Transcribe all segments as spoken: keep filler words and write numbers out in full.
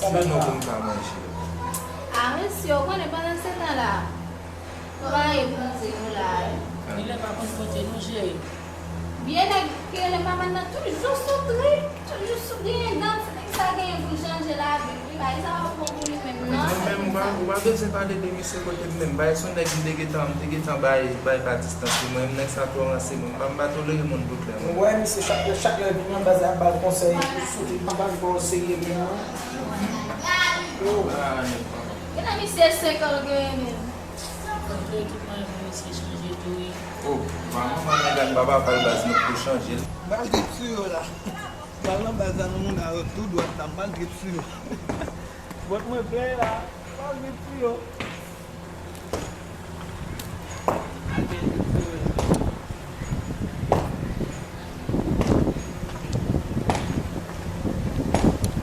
Sinon, pou m ka manje. A, mesye, w konnen pandan se tan la, nou pa gen pou nou di nou la, wi. Genlè pa konn kote nou, cheri. Vye nèg ki rele manman nan toujou sou trip, toujou sou griyen dan, ti nèg sa genyen pou l chanje lavi l, wi, bagay sa pa bon pou li menm, non. Mwen menm, ou pa, ou pa bezwen pale de misye kote m menm. Bagay se yon nèg m te gentan, m te gentan bay, bay pa distans li. Mwen menm, nèg sa twò ranse mwen. M pa, m pa tolere moun boutlen. Ou wè, misye, chak lè, chak lè l vin nan baz la, ap ba l konsèy, sou trip, m pa vin ba w serye menm, non. Yo. Gen nan misye senk an l genyen menm. Foto ekipman pou misye chanje tou, wi. Oh, manman, manman, gad, papa, pral baz nou pou chanje l. Pral trip sou yo la. Pral nan baz la, nou moun a yo tou dwat la, m pral trip sou yo. Bòt mwen plè la, pral trip sou yo.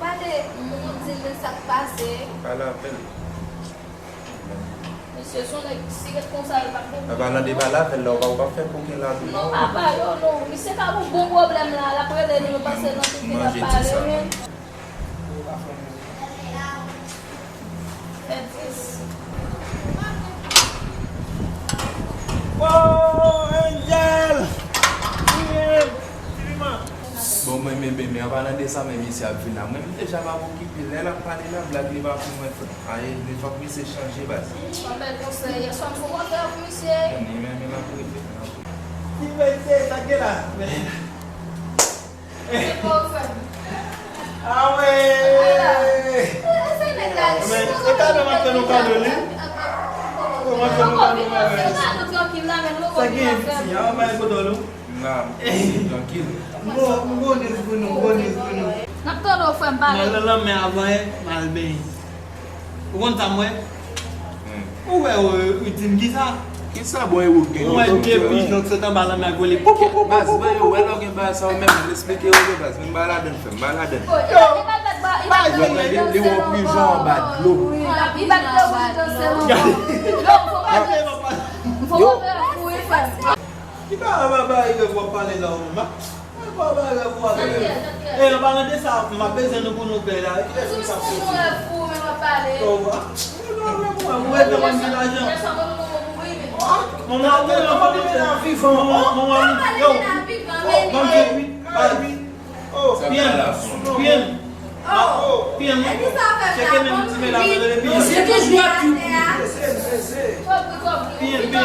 Pale, moun di l sa k pase. Pale avè l. Mesye, se yon nèg siret konsa, l pa t bon. Apa nan de pale avè l la, ou pa, ou pa fè koken la tou, non? Non, papa, yo, non. Misye ka gon bon pwoblèm la, l ap rele nou, nou panse nan tout li n ap pale, men. Fè dis. Oh, Angel! Bon, mwen, men, men, men, an palan de sa, men misye ap vin la. Mwen, m deja pa okipe l. Lè l ap pale la, blag li pa pou mwen, frè. Ay, men fòk misye chanje, baz. Yon bèl konsèy. Yèswa, m fè yon konsèy pou misye. Men, men, men, l ap rive, l ap rive. Ki mesye, sa gen la? Ah ouais! Men, e kado m ap fè nou kado, li? Kòman fè nou kado, bagay? Sa gen, piti? Ah, bay kote nou? Nan, trankil. M bon, m bon news pou nou, m bon news pou nou. N ap tann ou, frè m, pale. M al nan lanmè avan, eh, m al benyen. Ou konn sa m wè? Hmm. Ou wè, ou, ou di m kisa? Kisa bon e ou gen? Ou wè de pijon k sot anba lanmè a k vole. Pou, pou, pou, pou, pou, pou. Baz, ban yo wè lè w gen bagay sa ou menm, m esplike yo, yo, baz. Men m pa ladann, frè m, m pa ladann. Yo, li, li wè yon pijon anba dlo. Yo. Ki pa, pa, pa, w ap pale la, ou menm, a? Mwen pa bay rèv ou avè mwen. E, an palan de sa, m ap bezwen nou pou nou pè la. Kilès ki t ap soti? Sa w a? Ou rete mwen gen lajan. Manman, ou gen lajan. Manman, manman, yo. Ban m di wi. Bay wi. P M. P M. P M, wi. Tcheke men ti medam yo, tande, P M. Misye toujou ap di w pou li. P M, P M,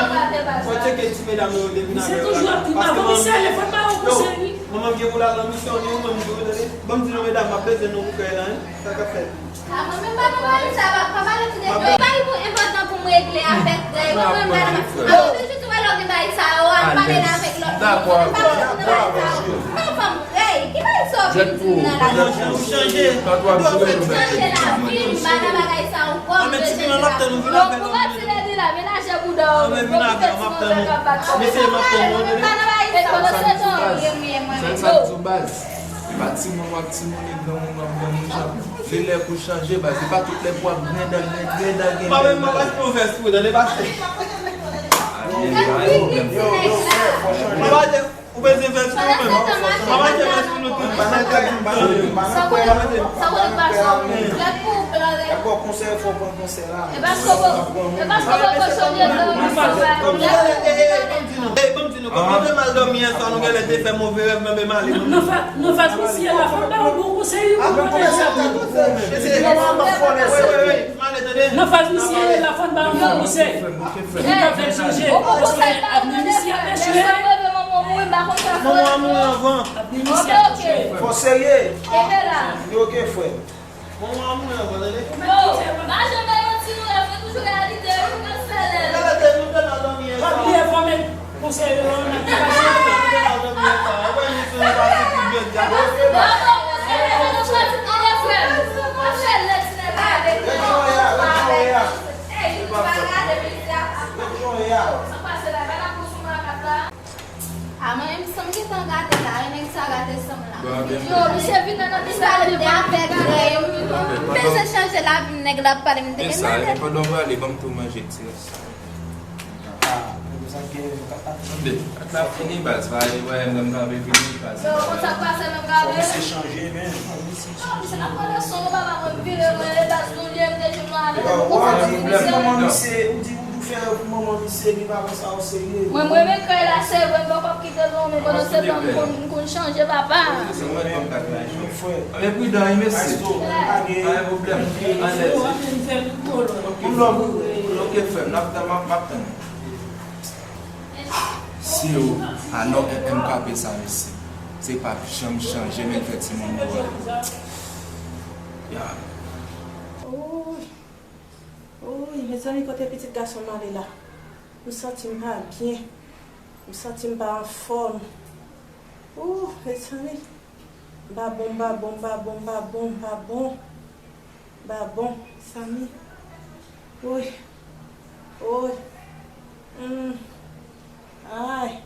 fò tcheke ti medam yo depi nan. Misye toujou ap di w, pa fè misye ale, fò ba yo konsèy, wi. Manman gen pou l al nan misyon, ni ou menm tou, tande. Ban m di nou, medam, m ap bezwen nou pou kay la, wi. Sa k ap fèt? A, mwen menm pa nan bagay sa, pa, pa pale tou de bagay pou enpòtan pou m regle avèk, mwen menm pa nan bagay. Ou toujou di wè lòt de bagay sa yo, ap pale la avèk lòt moun. Dakò, dakò, mesye. Mwen pa m rèy, ki bagay sa w vin di m nan la? Ou chanje. Chanje lavi m, pa nan bagay sa ankò, m bezwen chanje lavi m. Bon, pou pati lè di la, menaje bouda w, men pou kite timoun sa k ap bat kò. Mesye, m ap tann ou, tande. Sèl sa m di w, baz. E pa timoun w ap timoun, e granmoun w ap granmoun, jan. Li lè pou chanje, baz. E pa tout lè pou w ap grendan, grendan, grendan. Pa menm, pa achte yon vès pou tande, pa achte. Yo, yo, frè, fò chanje. Ou bezwen vès pou ou menm. Pa achte vès pou nou tout. Pa nan kay, pa nan kay, pa nan kay. Dakò, konsèy, fò pran konsèy la. E paske w poko chonje dòmi, papa. Kòm nou genlè, eh, eh, eh, ban m di nou, eh, ban m di nou, kòm nou te mal dòmi yè swa, nou genlè te fè move rèv, menm e m ale. Nan faz misye la, fò l ba w bon konsèy, wi, pou pwoteje w. Wi, wi, wi. M ale, tande. Nan faz misye la, fò l ba w bon konsèy. Pou l ka fè l chanje. Paske avni misye ap echwe. Manman an mouri anvan. Avni misye ap echwe. Fò serye. Kenbe la. Li oke, frè. Bon, mwen, mwen, mwen, tande. Yo, pa janm bay manti, non, lè fè toujou reyalite, wi, nou fè lè. Reyalite, nou te mal dòmi yè swa. Pa bliye fòme konsèy yo, nan ki fason. Nou te mal dòmi yè swa. Ou wè, nou se yon pati pou jodi a. Yo, bon, konsèy yo, nou chwazi pou lè frè. Ou fè lè ti nèg la, de jan w ye a, de jan w ye a. Ey, nou pa gade medya. De jan w ye a. Sa pase la, pa nan kou sou makat la. A, mwen menm, san m gentan gate la, e nèg sa gate san m la. Yo, misye vin nan nan pistale de avèk frè yo. M bezwen chanje lavi m, nèg la ap pale m de. Men sa, pandan w prale, ban m tou manje ti rès sa. A, men sa gen, Tande, ak la fini baz, pa e wè M K P fini baz. Yo, konn sa k pase M K P? Misye chanje, men. Misye chanje. Misye nan pran leson, papa, mwen vire, mwen e baz nou li ye, m te jwenn nou avè nou, konn sa k pase misye. Ou di ou fè rèv pou manman misye, li pa pran sa o serye. Mwen, mwen renmen krèy la, se vre, m poko ap kite l non, men pandan se tan, m konn, m konn chanje, papa. Men pridan, wi, mesye. Pa gen pwoblèm. Alèz. Ok, frè m, n ap tann, m ap, m ap tann. Si w, alò, M K P sa, mesye. Se pa janm chanje, men fè timoun yo. Ya. Oy. Oy, mezanmi, kote pitit gason m ale la? M santi m pa byen. M santi m pa anfòm. Ooh, mezanmi. M pa bon, m pa bon, m pa bon, m pa bon, m pa bon. M pa bon, mezanmi. Oy. Oy. Hmm. Ay.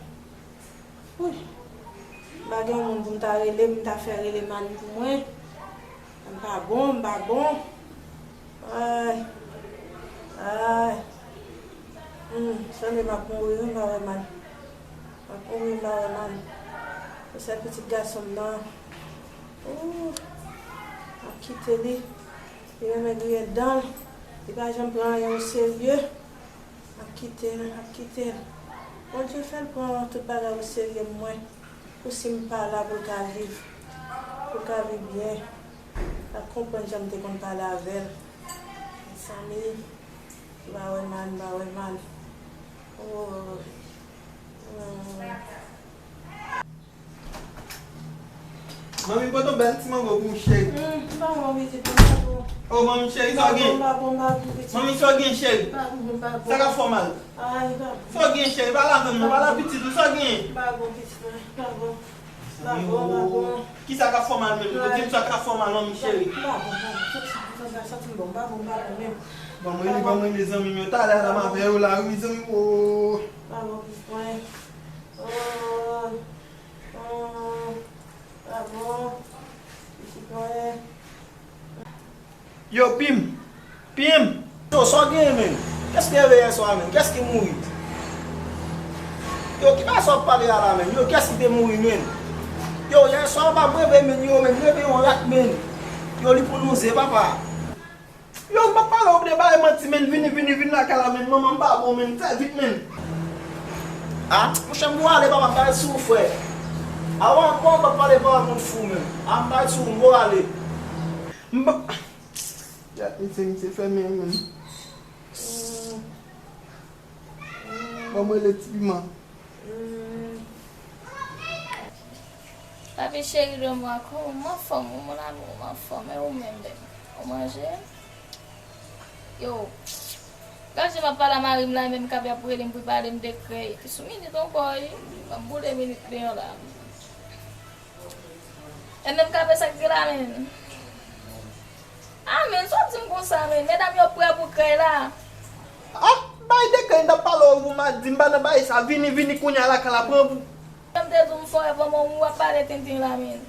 Wi. M pa gen yon moun pou m ta rele, m ta fè rele mari pou mwen. M pa bon, m pa bon. Ay. Ay. Hmm, sanble m ap mouri, wi, m pa wè mal. M ap mouri, m pa wè mal. Pou sèl pitit gason m nan. Ooh. M ap kite li. Li renmen griyen dan l. Li pa janm pran anyen o serye. M ap kite l, m ap kite l. Bondye fè l pran tout bagay o serye pou mwen. Pou si m pa la, pou l ka viv. Pou l ka viv byen. L ap konprann jan m te konn pale avè l. Mezanmi, m pa wè mal, m pa wè mal. Oh. Hmm. Manmi pote yon bèl ti mango pou m, cheri. Hmm, m pa bon, pitit, m pa bon. Oh, manmi cheri, sa w gen? M pa bon, m pa bon, pitit. Manmi, sa w gen, cheri? M pa bon, m pa bon. Sa k ap fè w mal? Ay, m pa bon. Sa w gen, cheri? Pale avè m non, pale a pitit ou, sa w gen? M pa bon, pitit mwen, m pa bon. M pa bon, m pa bon. Kisa k ap fè w mal menm? Di m sa k ap fè w mal, manmi cheri. M pa bon, m pa bon. Santi, santi, santi m bon, m pa bon, m pa bon menm. Ban mwen li, ban mwen li, zanmi m yo. Talè a la m avè yo la, wi, zanmi m, oh. M pa bon, pitit mwen. Oh. Hmm, pa bon. Pitit mwen. Yo, Pim! Pim! Yo, sa w genyen, menn? Kiyès ki reve yèswa a, menn? Kiyès ki mouri? Yo, ki bagay sa w ap pale a la, menn? Yo, kiyès ki te mouri, menn? Yo, yèswa a, papa, m reve, menn, yo, menn, m reve yon rat, menn. Yo, li pwononse, papa. Yo, m p ap pale w de bagay manti, menn. Vini, vini, vini lakay la, menn. Manman m pa bon, menn. Fè vit, menn. A, monchè, m pou ale, papa, m pral sou ou, frè. Avan, avan w p ap pale pawòl moun fou, menn. A, m pral sou ou, m pou ale. M p ap. Ya, misye, misye fèmen, menn. Ban m rele Ti Piman. Papi cheri de mwa, kòman, m anfòm, wi, mon amour, m anfòm, e ou menm, bebe? Ou manje? Yo, gad jan m ap pale a mari m la, e menm kab ap rele m pou l pale m de krèy. Sou minit ankò, wi, m ap boule minit deyò la. E menm kab sa k gen la, menm. A, men, sa w di m konsa, men? Medam yo prè pou krèy la. A, bay de krèy, m t ap pale w, ou m a di m pa nan bay sa, vini, vini kounye a lakay la, pran pou. Jan m te di w, m fò e manman w ap pale tenten la, men.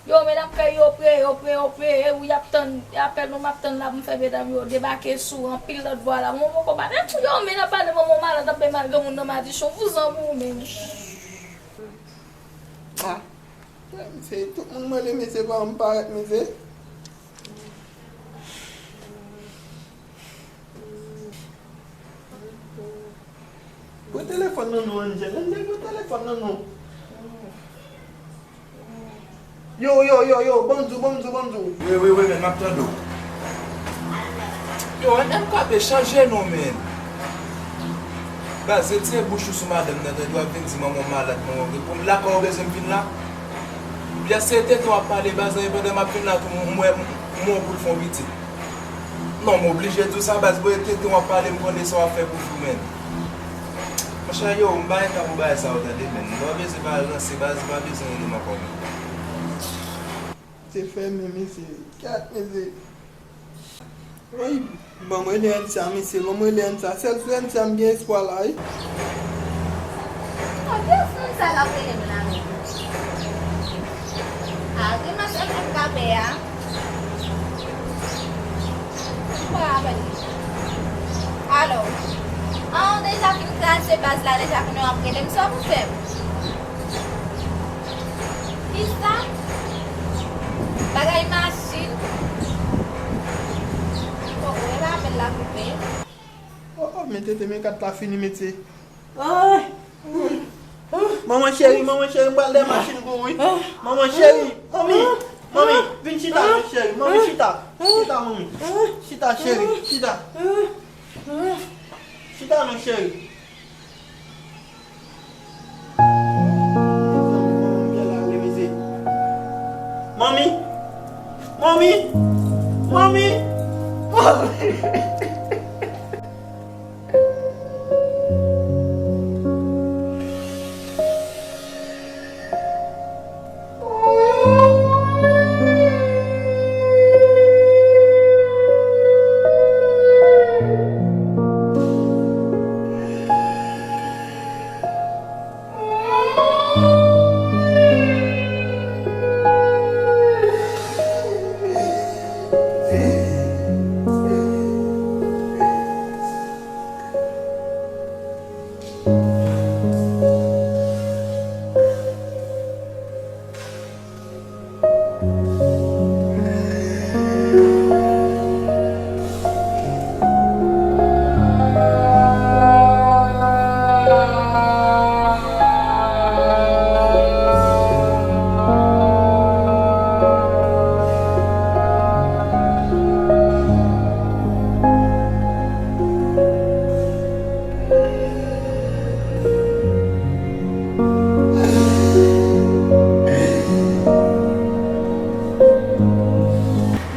Yo, medam krèy yo prè, yo prè, yo prè, e wi, y ap tann, e apèl nou m ap tann la pou m fè medam yo debake sou anpil lòt bò la. Mwen poko pale. Yo, men n ap pale manman w malad, ap bay mal granmoun nan madichon, vouzan pou ou menm. A. Mesye, tout moun mwen le mesye pa m parèt mesye. Pran telefòn nan non, Angel. Angel, pran telefòn nan non. Yo, yo, yo, yo, ban m di w, ban m di w, ban m di w. Wi, wi, wi, men m ap tande w. Yo, M K P chanje non, men. Baz, retire bouch ou sou madanm nan, tande w ap vin di manman w malad, manman w, pou m lakay ou bezwen m vin la? Oubyen se tenten w ap pale, baz, nan pandan m ap vin la tou, m wè, m wè w pou l fè yon pitit. Non, m oblije di w sa, baz, bon, e tenten w ap pale, m konnen sa w ap fè pou fi w, men. Monchè, yo, m pa gen tan pou bagay sa yo, tande, men. Lè w bezwen pale ranse, baz, ou pa bezwen rele m ankò, men. Se fèmen, mesye. Kat, mesye. Woy, ban m rele Antia, mesye, ban m rele Antia. Sèl sou Antia m gen espwa la, wi. Bon, ki fanm sa k ap rele m la menm? A, grimas M K P a. M pa rapèl li. Alo. Ah, w deja fin kraze baz la deja, kounye w ap rele m, sa w pou fè m? Kisa? Bagay machin? Bon, ou wè apèl la koupe. Oh, oh, men tete, men kat la fini, mesye. Ay! Manman cheri, manman cheri, m pral dèyè machin pou ou, wi. Manman cheri, manmi, manmi, vin chita, non, cheri. Manmi, chita. Chita, manmi. Chita, cheri, chita. Chita, non, cheri. Manmi, manmi, manmi, manmi.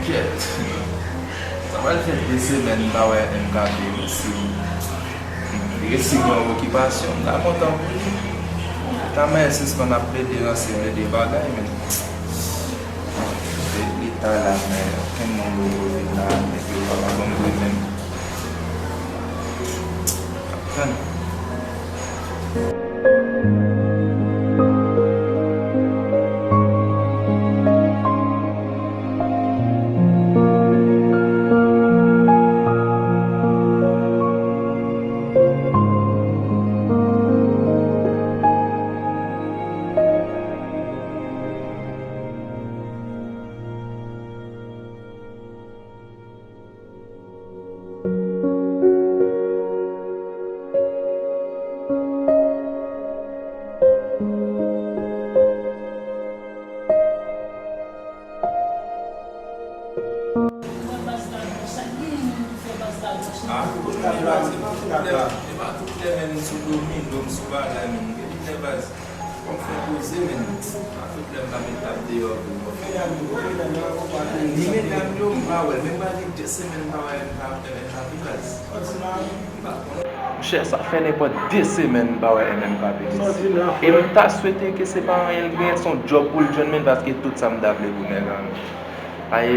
Kèt. Sa pral fè de semèn m pa wè M K P, mesye. Li resi gen yon okipasyon, m ta kontan pou li. Tanmen sispann ap plede ranse, plede bagay, men. Depi li ta la, men okenn moun poko vin la, nèg yo pa ban m bri menm. N ap tann. Ah, e pa tout lè, e pa tout lè menm m sou domino, m sou bagay menm. Gen de lè baz, fò m fè poze menm. Pa tout lè m pa met tap deyò vre. Ni medam yo, m pa wè. Menm bagay de semèn m pa wè, m pa, m pa pi baz. M pa konnen. Monchè, sa fè nenpòt de semèn m pa wè M M K P isit. E m ta swete ke se pa anyen l genyen, se yon djòb pou l jwenn, men paske tout sa m ta vle pou nèg la, men. Ay,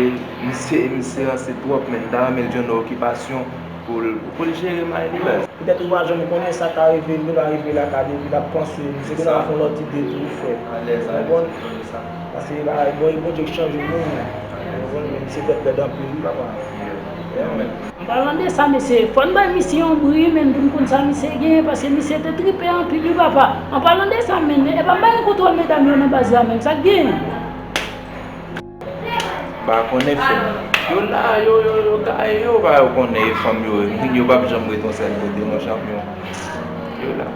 misye, misye ranse twòp, men m ta renmen l jwenn yon okipasyon pou l, pou l jere may li, baz. Petèt ou pa janm konnen sa ka rive, li pa rive lakay li, epi l ap panse, misye genlè ap fè yon lòt ide tou, frè. Alèz, alèz, ou konprann? Paske, bon, e Bondye k chanje moun. Ou konprann? Men misye tèt lèd anpil, wi, papa. Yeah. Yeah, man. An palan de sa, mesye, fò n bay misye yon bri, menm, pou n konn sa misye genyen, paske misye te tripe anpil, wi, papa. An palan de sa, menm, epa m pa gen kontwòl medam yo nan baz la, menm, sa k genyen? Pa konnen, frè m. Yo la, yo, yo, yo gaye, yo pa yo konnen e fanm yo ye. Yo p ap janm ret yon sèl kote, non, chanpyon. Yo la.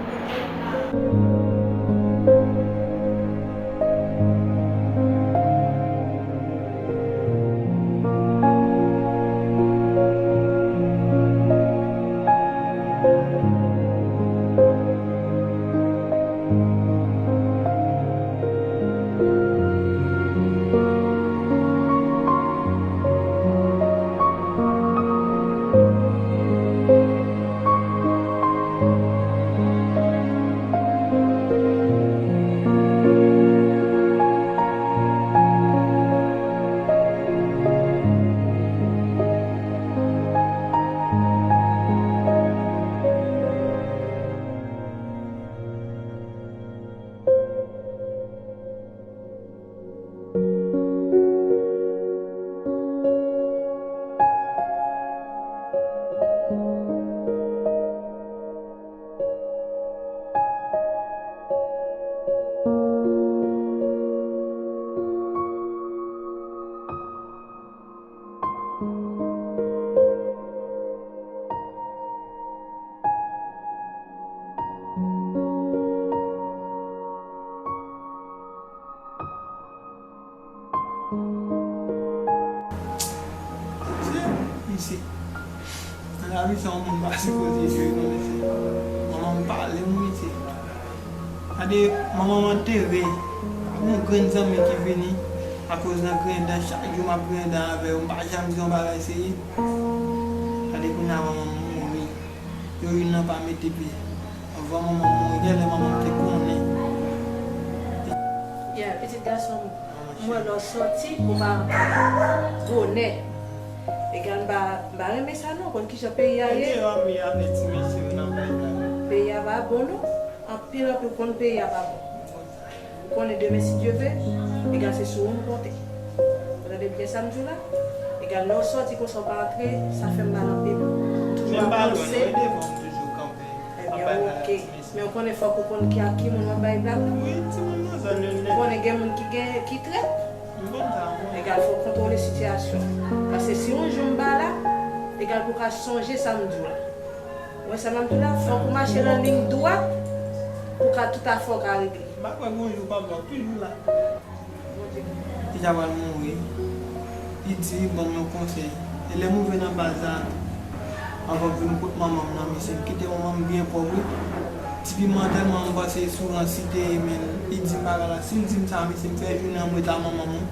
Wi, se yon moun pa sipoze jwe non, mesye. Manman m pale m, wi, mesye. Gade, manman m antere. Gon grenn zanmi ki vini akoz nan griyen dan, chak jou m ap griyen dan avè yo, m pa janm di yon bagay serye. Gade kounye a manman m mouri. Yo youn nan pa mete pye. Anvan manman m mouri, genlè manman m te konnen. Yeah, pitit gason m, m wè lè w sòti, ou pa rantre bonè. Egal, m pa, m pa renmen sa non, konn kijan peyi a ye. Peyi a pa bon non. Anpil, anpil, konn peyi a pa bon. Ou konnen demen, si Dye vle, egal se sou ou m konte. Ou tande byen sa m di w la? Egal, lè w sòti konsa, ou pa antre, sa fè m mal anpil. M toujou ap panse. Ebyen, oke. Men ou konnen fòk ou konn ki ak ki moun w ap bay blag la. Ou konnen gen moun ki gen, ki trèt. Egal, fòk ou kontwole sitiyasyon. Paske si yon jou m pa la, egal pou w ka sonje sa m di w la. Ou wè sa m ap di w la? Fòk ou mache nan liy dwat pou ka tout afè w ka regle. M pa kwè gon jou papa w toujou la. Li ta pral mouri. Li di, li ban m yon konsèy. E lè m rive nan baz la, anvan m vin kot manman m nan, mesye, m kite manman m byen pwòp, wi. Ti piman tèlman m panse sou ransite, men li di m bagay la. Si l di m sa, mesye, m fè jounen an m ret a manman m, wi.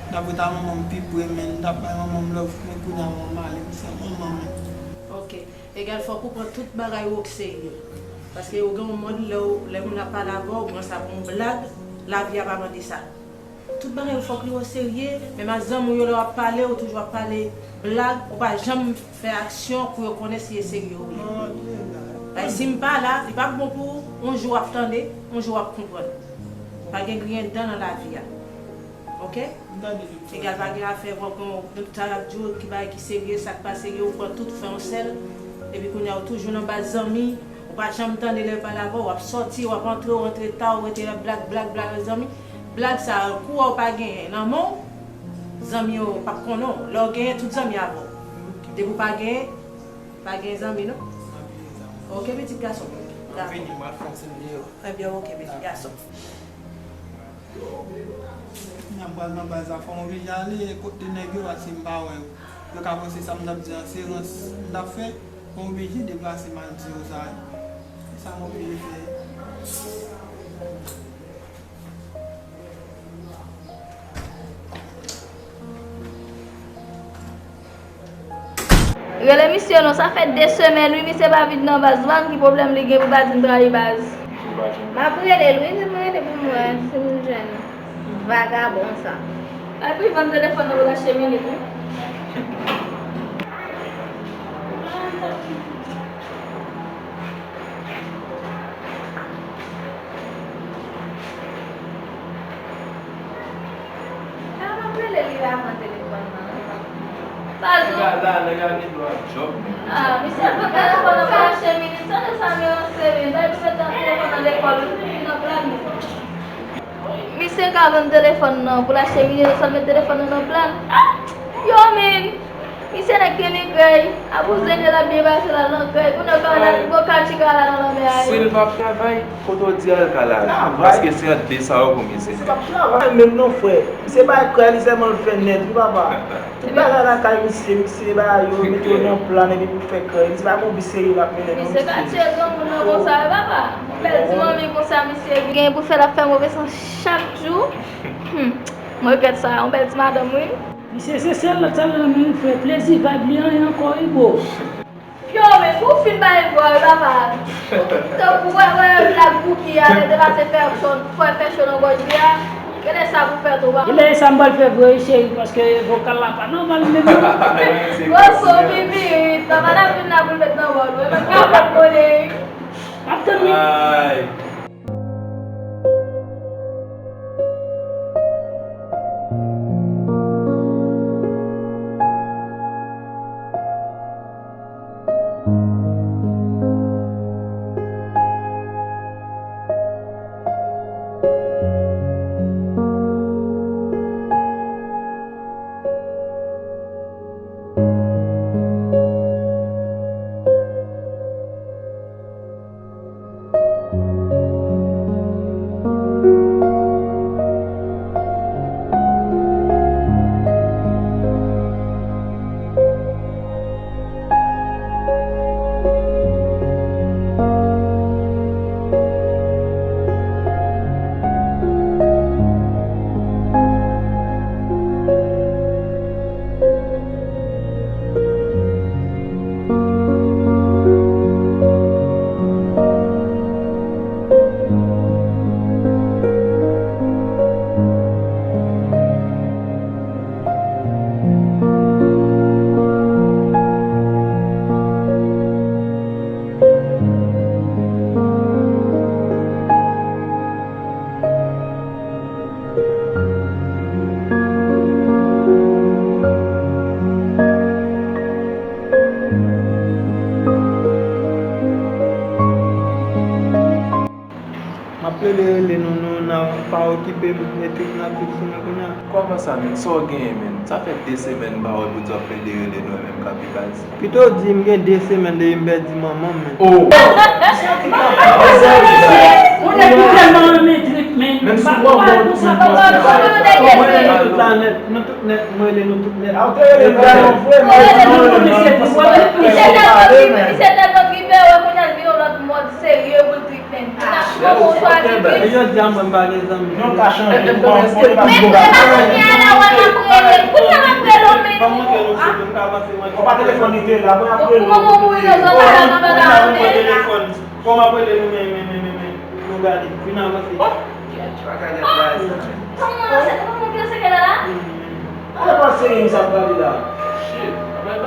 M t ap ret a manman m pi pre, men m t ap bay manman m love, men kounye a manman m ale, m san manman, men. Ok. Egal, fòk ou pran tout bagay ou o serye. Paske ou gen yon mòd lè w, lè moun ap pale avè w, ou pran sa pou yon blag, lavi a pa mande sa. Tout bagay ou fòk li o serye, menm ak zanmi w yo lè w ap pale, ou toujou ap pale blag, ou pa janm fè aksyon pou yo konnen si e serye ou ye. Paske si m pa la, li p ap bon pou ou, yon jou w ap tande, yon jou w ap konprann. Pa gen griyen dan nan lavi a. Ok? Egal pa gen afè, bon, bon, nou ta ap di w ki bagay ki serye, sa k pa serye, ou pran tout, fè yon sèl. Epi kounye a, ou toujou nan baz zanmi, ou pa janm tande lè yo pale avè w, w ap sòti, w ap antre, w antre ta, ou rete la, blag, blag, blag, zanmi. Blag sa, kou a ou pa genyen nan men w, zanmi yo p ap konnen w. Lè w genyen, tout zanmi avè w. Depi w pa genyen, pa gen zanmi, non? Ok, pitit gason. Dakò. Ebyen, ok, pitit gason. N ap pral nan baz la, fò m oblije ale kot de nèg yo, paske m pa wè yo. Yo ka panse sa m t ap di an se rans m t ap fè, fò m oblije deplase m al di yo sa. Se sa m oblije fè. Rele misye non, sa fè de semèn wi, misye pa vin nan baz, m pa konn ki pwoblèm li gen pou pa di m trayi baz. M ap rele l wi, di m rele pou m wè si m jwenn vagabon sa. Epi vann telefòn nan pou l achte minit wi. A, m ap rele li avan telefòn nan. Pazou. Nèg la, nèg la gen dwa djòb, men. A, misye pran telefòn nan pou l achte minit. Tande sa, men yon semèn. Dayè, misye te nan telefòn nan lekòl, li nan plan. Misye ka vann telefòn nan pou l achte minit, sa l met telefòn nan nan plan. A, yo, men. Misye nèg ki gen egrèy, a pou zende l ap byen pase la nan krèy, kounye w ka wè l ap bò katika la nan lanmè a. Si l p ap travay, kote w di a l ka la? Travay. Paske se ant de sa yo pou misye. Misye p ap travay menm non, frè. Misye pa krèy, li sèlman l fè nèt, wi, papa. Tout bagay lakay misye, misye ba yo, mete yo nan plan epi pou fè krèy. Misye pa gon vi serye l ap mennen non, misye. Misye ka tiye granmoun nan konsa, wi, papa. Yon bèl ti manmi konsa, misye gen pou fè l ap fè move san chak jou. Hmm. Mwen regrèt sa, yon bèl ti madanm, wi. Misye se sèl lòt sa l renmen wi frè, plezi vibe li an e ankò wi bro. Yo, men pou w fin bay vwa wi papa. Tankou wè, wè, blag Bouki a, mete pase fè cho, fè, fè cho nan gòj li a. Gade sa pou fè tou papa. Ebyen e sa m pral fè vre wi cheri, paske vokal la pa nòmal menm non. Gwo so pipirit, papa n ap vin la pou l met nan wòl wi, mwen pa konn konnen wi. M ap tann wi. Ap plede rele nou, nou n a pa okipe m, e tout n ap viv sou mwen kounye a. Kòman sa menm? Sa w genyen menm? Sa fè de semèn m pa wè w pou di w ap plede rele nou, e menm k ap viv Ayiti. Pito w di m gen de semèn depi m pèdi manman m, men. Oh! Ou nèg ou tèlman renmen trip, men. Menm si w wè w bon, ou konn sa. Papa, papa, papa, papa, nou tout la nèt, nou tout nèt, mwen rele nou tout nèt. Misye tèlman tripe, misye tèlman tripe, wè kounye a l vin yon lòt mòd serye pou l tripe. Jodi a mwen m pa gen zanmi. Non, ka chanje. Men kounye a la w ap rele. Kounye a w ap rele w, men. Ou pa telefòn li te la, mwen ap rele w. Kòman w ap rele nou, men, men, men, men, men. Nou gade, vin avanse. Kòman se, kòman w se la? Ala pa serye misye ap pale la.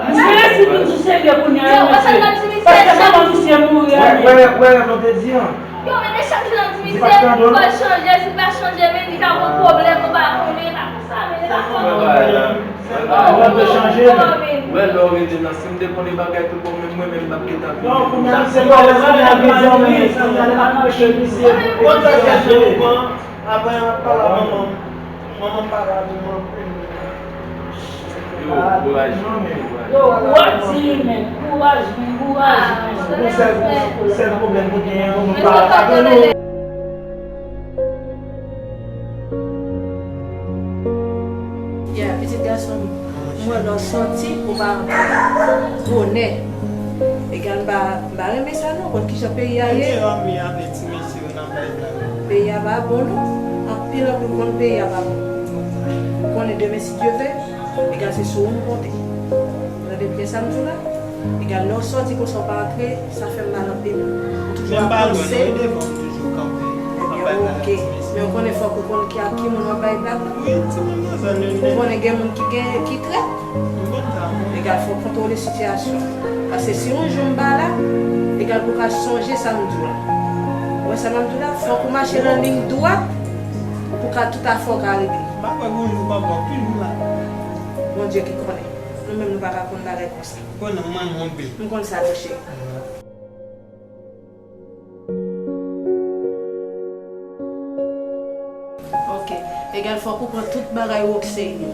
Misye resi vin sou serye kounye a, mesye. Paske manman misye mouri a. Wè, wè, wè, wè, nou te di an. Yo, men de chak jou n ap di misye, fò l chanje, si l pa chanje, men li ka gon pwoblèm, nou pa konnen, e pa konsa, men li pa konnen. Wè, lè w rete nan, si m te konnen bagay tout bon, menm mwen menm m t ap gentan vini. Non, kounye a, se pa lè kounye a vizyon, men, kounye a, lè n ap preche misye, pou l chanje. Apre, m ap pale a manman m. Manman m pale avè m anpil. Yo, kouraj, kouraj. Yo, kouraj, men, kouraj, men, kouraj, men. Pou sèl, pou sèl pwoblèm nou genyen, pou nou pa atake nou. Yeah, pitit gason m, m wè lè w sòti, ou pa antre bonè. Egal, m pa, m pa renmen sa non, konn kijan peyi a ye. Peyi a pa bon non. Anpil, anpil moun konn peyi a pa bon. Ou konnen demen, si Dye vle, egal se sou ou m konte. Ou tande byen sa m di w la? Egal, lè w sòti konsa w pa antre, sa fè m mal anpil. Ou toujou ap panse. Ebyen, oke. Men ou konnen fòk ou konn ki ak ki moun w ap bay blag la. Ou konnen gen moun ki gen, ki trèt. Egal, fò w kontwole sitiyasyon. Paske si yon jou m pa la, egal pou w ka sonje sa m di w la. Ou wè sa m ap di w la? Fòk ou mache nan liy dwat pou ka tout afè w ka regle. M pa kwè gen yon jou m ap la, anpil jou la. Bondye ki konnen. Nou menm nou pa ka konn bagay konsa. Bon, non, mwen, mwen anpil. M konn sa, tou cheri. Ok. Egal, fòk ou pran tout bagay ou o serye.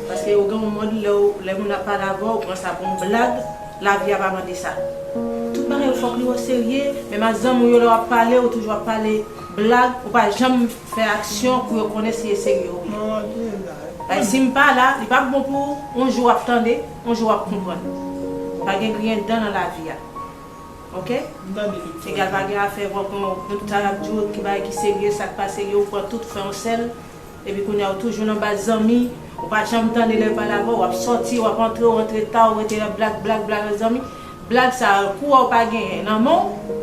Paske yo gen yon mòd lè w, lè moun ap pale avè w, ou pran sa pou yon blag, lavi a pa mande sa. Tout bagay ou fòk li o serye, menm ak zanmi w yo lè w ap pale, ou toujou ap pale blag, ou pa janm fè aksyon pou yo konnen si e serye ou ye. Ay, si m pa la, li p ap bon pou ou, yon jou w ap tande, yon jou w ap konprann. Pa gen griyen dan nan lavi a. Ok? Egal, pa gen afè bon, bon, nou tout sa n ap di w, ki bagay ki serye, sa k pa serye, ou pran tout, fè yon sèl, epi kounye a ou toujou nan baz zanmi, ou pa janm tande lè yo pale avè w, w ap sòti, w ap antre, w antre ta, w rete nan blag, blag, blag, zanmi. Blag sa, kou a ou pa genyen nan men w,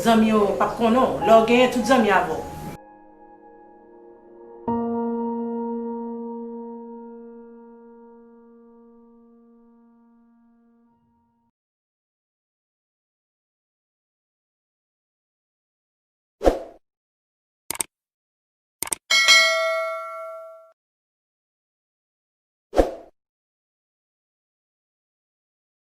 zanmi yo p ap konnen w. Lè w genyen, tout zanmi avè w.